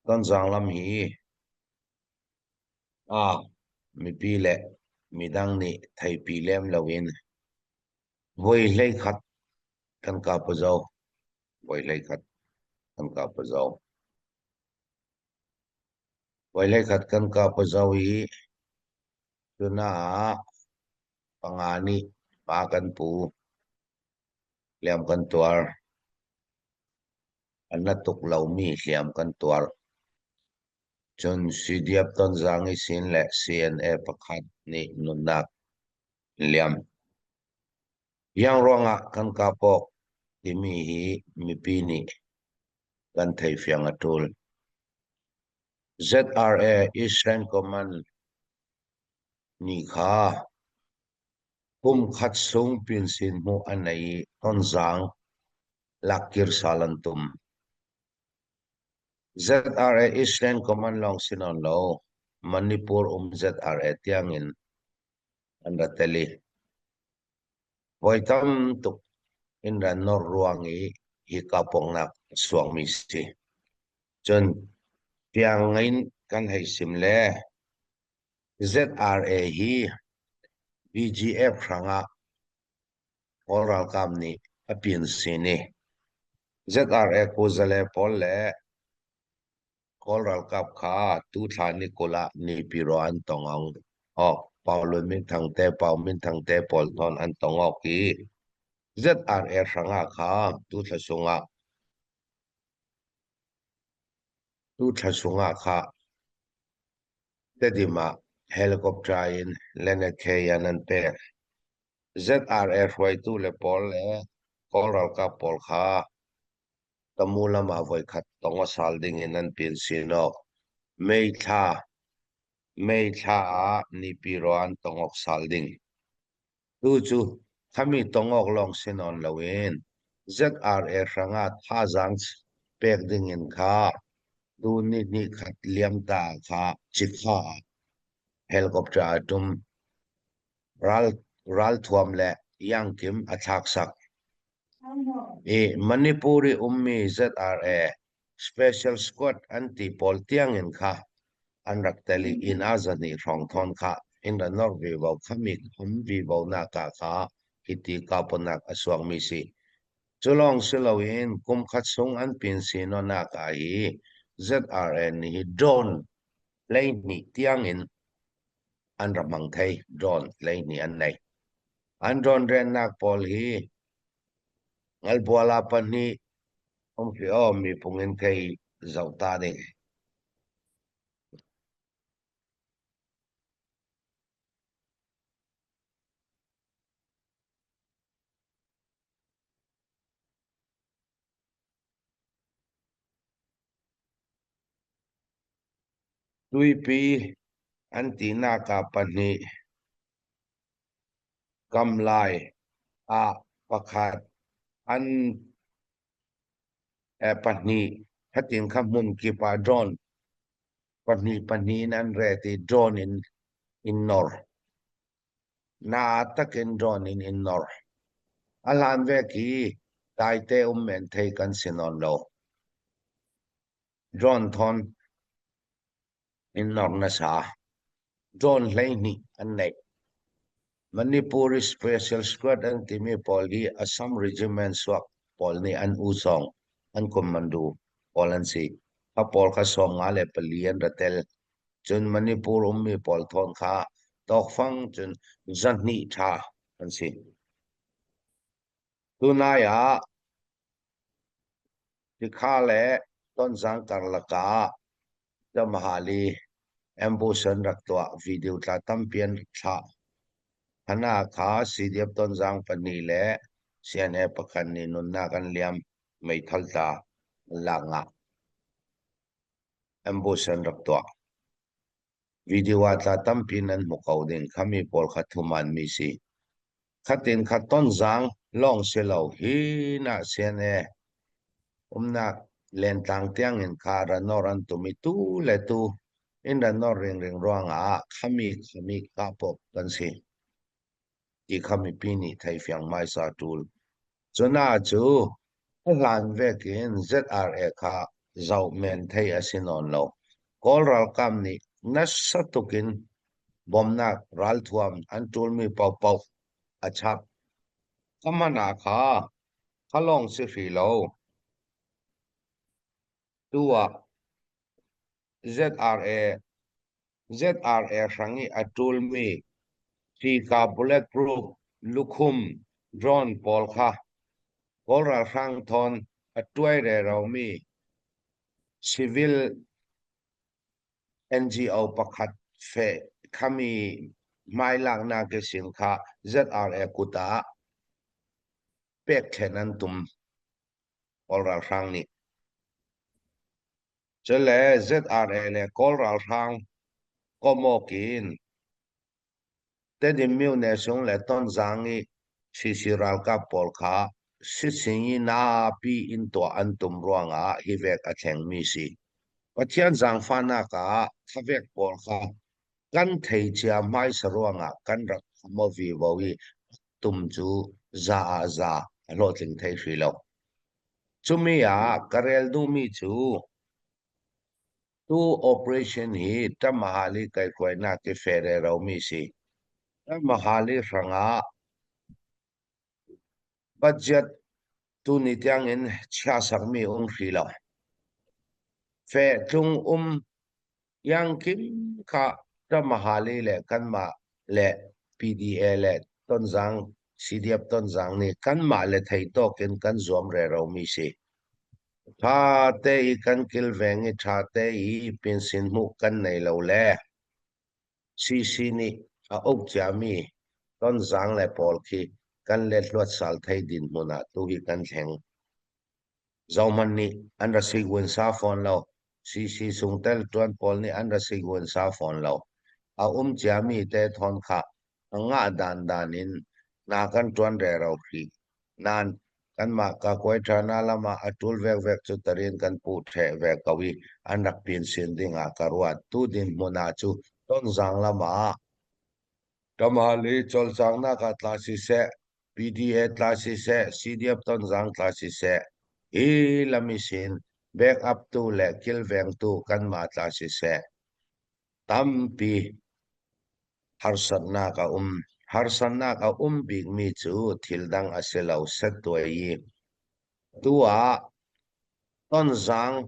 Tonzang lam hi ah mipi le midang nih theipi lem loin voi 11 kan kap zo. Voi 11 kan kap zo. Voi 11 kan kap zo i tuna panga nih pa kan pu hliam kan tuar. A na tuk lomi hliam kan tuar. Cun CDF Tonzang i sin le CNA pakhat nih nunnak liam. Yang ruangah kan kapok timi hi mipi nih kan theifiang a ṭul. ZRA Eastern Command nih kha kum khat sung pinsin hmuh a nei i Tonzang lakkir sal an tum. ZRA Eastern Command lawng si nawn lo, Manipur um ZRA tiangin an ra tel i voi tam tuk in ra nor ruang i hi kapongnak a suangmi si. Cun tiang in kan hei sim le ZRA hi BGF hrangah Kawl ralkap nih a pin sin i ZRA kuzale pawl le Kawl ralkap kha tuthla ni 20 ah Naypyidaw an tong awk. Pau Lun Min Thang te, Pau Min Thang te pawl hnawn an tong awk i ZRA hrangah kha tuthla sungah tuthla sungah kha Tedim ah helicopter in Lenekheyan an pek. ZRA hruaitu le pawl le Kawl ralkap pawl kha Tamu lam ah voikhat tong a sal ding in an pin sinawk. May thla May thla ah Nipiro an tongok sal ding. Tu cu khami tongok lawng si nawn loin ZRA hrangah thazaang pek ding in kha tu ni hnih khat liam ta kha cikha ah helicopter a tum. Ral ralthuam le iangkim a thlak sak. I Manipur i ummi ZRA Special Squad an ti pawl tiangin kha an rak tel i inn ah zahnih hrawng thawn kha in ra nor vivo khami kham vivo nak ah kha hiti kaponak a suangmi si. Cu lawng si loin kum khat chung an pin sinonak ah hi ZRA nih hi drone 12 tiangin an ra hmang thei drone 12 an nei. An drone rennak pawl hi Ngalbuala pahnih um khi aw mipung in kei zoh ta ding. Tuipi an tinak ah pahnih Kamlai ah pakhat an pahnih khatin kha hmun kip ah drone pahnih pahnih in an ret i drone in in nor. Na takin drone in in nor. A hlan ve khi taite um men thei kan si nawn lo. Drone thon in nor nasa. Drone 12 an neih. Manipuri Special Squad an timi pawl hi Assam Regiment suak pawl nih an usawng an commando pawl an si. Kha pawl kha 54 an ra tel. Cun Manipur ummi pawl thawn kha tawkfang cun 200 ṭha an si. Tunai ah Tikha le Tonzang karlak ah Tamahali ambush an rak tuah. Video tla tampi an rak thlah. Hana kha CDF Tonzang pahnih le CNA pakhat nih nunnak an liam. Meithal tla an lak ngah. Ambush an rak tuah. Video ah tla tampi nan hmu ko ding khami pawl kha thuman mi si. Khatin kha tonzang lawng si lo hi na CNA umnak lentlang tiang in kha ranor an tum i tu le tu in ranor ringring ruangah khami khami kapop kan si. Ti kha mipi nih theifiang hmaisa ṭul. Cuna cu a hlan vekin ZRA kha zoh men thei a si nawn lo. Kawl ralkap nih nasa tuk in bawmhnak ralthuam an ṭulmi paohpaoh a chap. Ka hman ah kha kha lawng si hri lo. Tu ah ZRA ZRA hrang i a ṭulmi hika bulletproof lukhum drone pawl kha Kawl ralhrang thawn a tuai reromi civil NGO pakhat feh khami hmailaknak i sin kha ZRA kut ah pekṭhen an tum Kawl ralhrang nih. Cule ZRA le Kawl ralhrang komawk in Tedim myone sung le Tonzang i CC ralkap pawl kha sisingi napi in tuah an tum ruangah hi vek a thlengmi si. Pathian zaangfahnak ah thlavek pawl kha kan thei cia hmaisa ruangah kan rak maw vivo i tum cu za ah za a hlawhtling thei hri lo. Cumi ah ka rel duhmi cu tu operation hi Tamahali kaihhruainak i fere romi si. Tamahali hrangah budget tuni tiangin chia sakmi um hri lo. Fe tlung um Iangkim kha Tamahali le kanmah le PDA le Tonzang CDF Tonzang nih kanmah le thei tawk in kan zuam reromi si. Ṭha te i kan kilveng i ṭha te i pinsin hmuh kan nei lo le CC nih a uk ciami Tonzang le pawl khi kan let hluat sal thei dinhmun ah tuhi kan thleng. Zohhmanh nih an ra sigun-sa fawn lo. CC chungtel ṭuan pawl nih an ra sigun-sa fawn lo. A um ciami te thawn kha a ngah dandan in hna kan ṭuan rero hrih. Nain kanmah kakuai ṭhana lam ah a ṭul vekvek cu tarin kan puh ṭheh ve ko i an rak pin sin ding ah ka ruat. Tu dinhmun ah cu Tonzang lam ah Tamale cawlcanghnak ah tla siseh, PDA tla siseh, CDF Tonzang tla siseh, hi lam i sin backup tu le kilvengtu kanmah tla siseh, tampi harsatnak a um. Harsatnak a um bikmi cu thil dang a si lo, settuai i tu ah Tonzang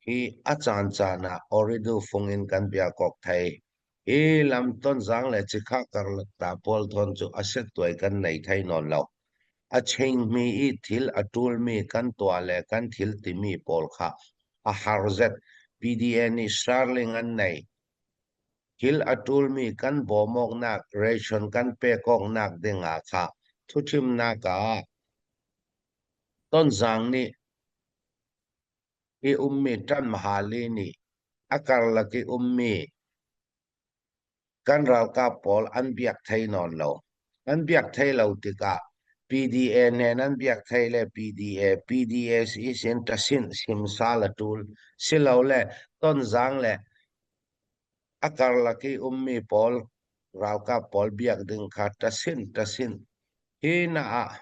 hi a caancaan ah Ooredoo fung in kan biakawk thei. Hi lam Tonzang le Cikha karlak ta pawl thawn cu a settuai kan nei thei nawn lo. A chingmi i thil a ṭulmi kan tuah le kan thil timi pawl kha a har zet. PDA nih Starling an nei. Thil a ṭulmi kan bawm awknak, ration kan pek awknak dingah kha thuṭhimnak ah Tonzang nih i ummi ṭanhmahali nih a karlak i ummi kan ralkap pawl an biak thei nawn lo. An biak thei lo tikah PDA nen an biak thei le PDA, PDA si sin ṭasin simsal a ṭul. Silole Tonzang le a karlak i ummi pawl ralkap pawl biak ding kha ṭasin ṭasin hi na ah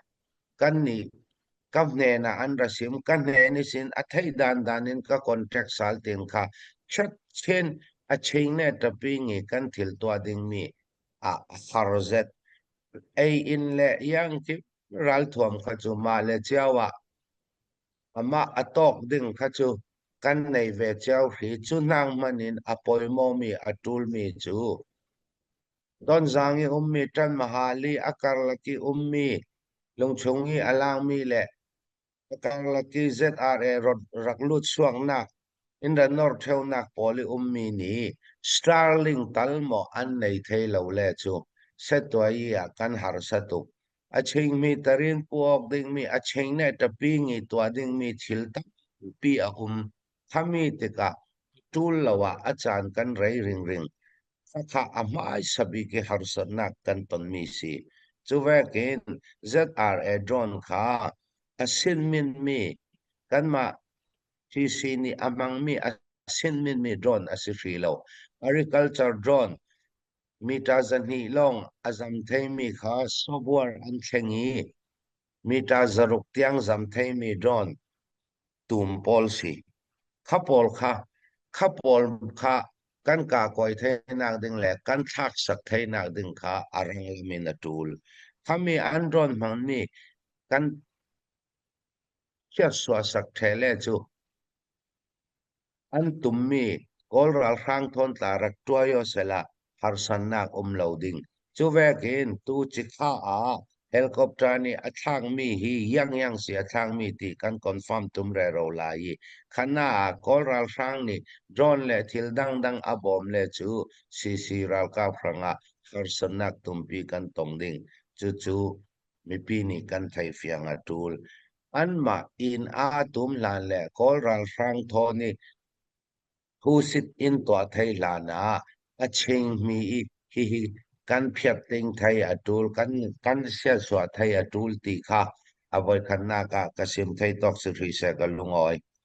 kannih ka hnen ah an ra sim ka hnen i sin a theih dan dan in ka contract sal tin kha chat chin a ching ne tapi ngi kan thil tuah ding mi a har zet ei in le yang ki ralthuam kha chu ma le chiawa amah a tawk ding kha chu kan nei ve chiao hri chu nang man in a poimo mi a tul mi chu Tonzang i ummi ṭanmahali a karlak i ummi lungchung i a langmi le a karlak i ZRA rak lut chuaknak in ra nor ṭheunak pawl i ummi nih Starlink tal maw an nei thei lo le cu settuai i ah kan harsa tuk. A chingmi tarin pu awk dingmi a ching ne ṭapi ngi tuah dingmi thil tampi a um. Khami tikah ṭul lo ah a caan kan rei ringring. Khakha a hmaisa bik i harsatnak kan tonmi si. Cuvekin ZRA drone kha a sinminmi kanmah TC nih a hmangmi a sinminmi drone a si hri lo. Agriculture drone meter 200 lawng a zam theimi kha software an thleng i meter 600 tiang zam theimi drone tum pawl si. Kha pawl kha kha pawl kha kan kakawi theinak ding le kan thlaksak theinak ding kha a rang lam in a ṭul. Khami an drone hmangmi kan chiatsuahsak ṭhele cu An tummi Kawl ralhrang thawntla rak ṭuai sehla harsannak um lo ding. Cu vekin tu cikha ah helicopter nih a thlakmi hi Yangyang si a thlakmi ti kan confirm tum rero lai i khana ah Kawl ralhrang nih drone le thil dangdang a bawm le cu CC ralkap hrangah harsatnak tumpi kan tong ding. Cucu mipi nih kan theifiang a ṭul. Anmah inn aa tum hlan le Kawl ralhrang thaw nih phusit in tuah thei hlan ah a chingmi i hihi kan phiat ding thei a ṭul, kan, kan siasuah thei a ṭul ti kha a voikhatnak ah ka sim thei tawk si hrih seh ka lungawi.